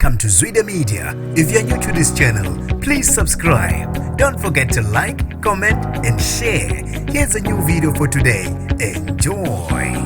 Welcome to Zwida Media. If you're new to this channel, please subscribe. Don't forget to like, comment, and share. Here's a new video for today. Enjoy.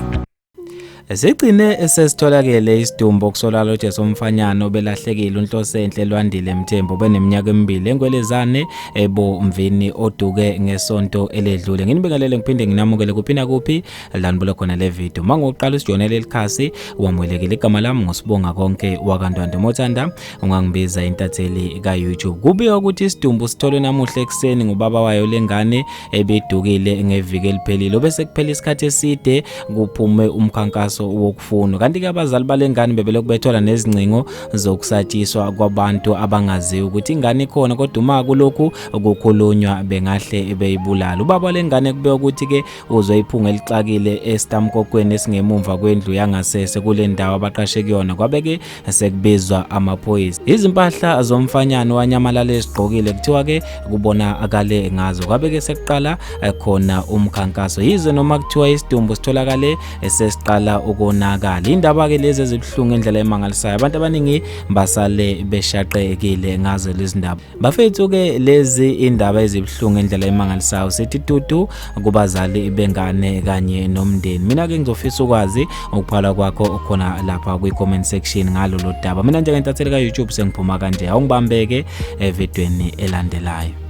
Sigcine sesitholakele isidumbu okusolakala ukuthi esomfanyana obelahlekile uNhlosenhle Lwandile Mthembu obeneminyaka emibili eNgwelezane eBomvini oduke ngesonto eledlule. Nginibingelele ngiphinde nginamukele kuphi nakuphi la nibuka khona le video. Uma ngokuqala usijoyinele likhasi wamukelekile, igama lami nguSibonga Konke wakaNtwande Mothanda, ungangibiza intatheli ka-YouTube. Kubikwa ukuthi isidumbu sitholwe namuhla ekuseni ngubaba wayo lengane ebidukile ngeviki eliphelile, obese kuphela isikhathi eside kuphume umkhankaso wokufunwa. Kanti-ke abazali balengane bebelokhu bethola nezingcingo zokusatshiswa kwabantu abangaziyo ukuthi ingane ikhona, kodwa uma kulokhu kukhulunywa bengahle beyibulala. Ubaba walengane kubekwa ukuthi-ke uzwe iphunga elixakile esitamkokweni esingemumva kwendlu yangasese kule ndawo abaqashe kuyona, kwabe-ke sekubizwa amaphoyisa. Izimpahla zomfanyana owanyamalala ezigqokile kuthiwa-ke kubonakale ngazo, kwabe-ke sekuqala khona umkhankaso. Yize noma kuthiwa isidumbu sitholakale sesiqala ukonakala. Indaba-ke lezi ezibuhlungu indlela emangalisayo, abantu abaningi basale beshaqekile ngazo lezi ndaba. Bafethu-ke lezi indaba ezibuhlungu indlela emangalisayo, sithi tutu kubazali bengane kanye nomndeni. Mina-ke ngizofisa ukwazi ukuphala kwakho khona lapha kwi-comment section ngalo lo daba. Mina njengentatheli ka-YouTube sengiphuma kanje, awungibambeke evidweni elandelayo.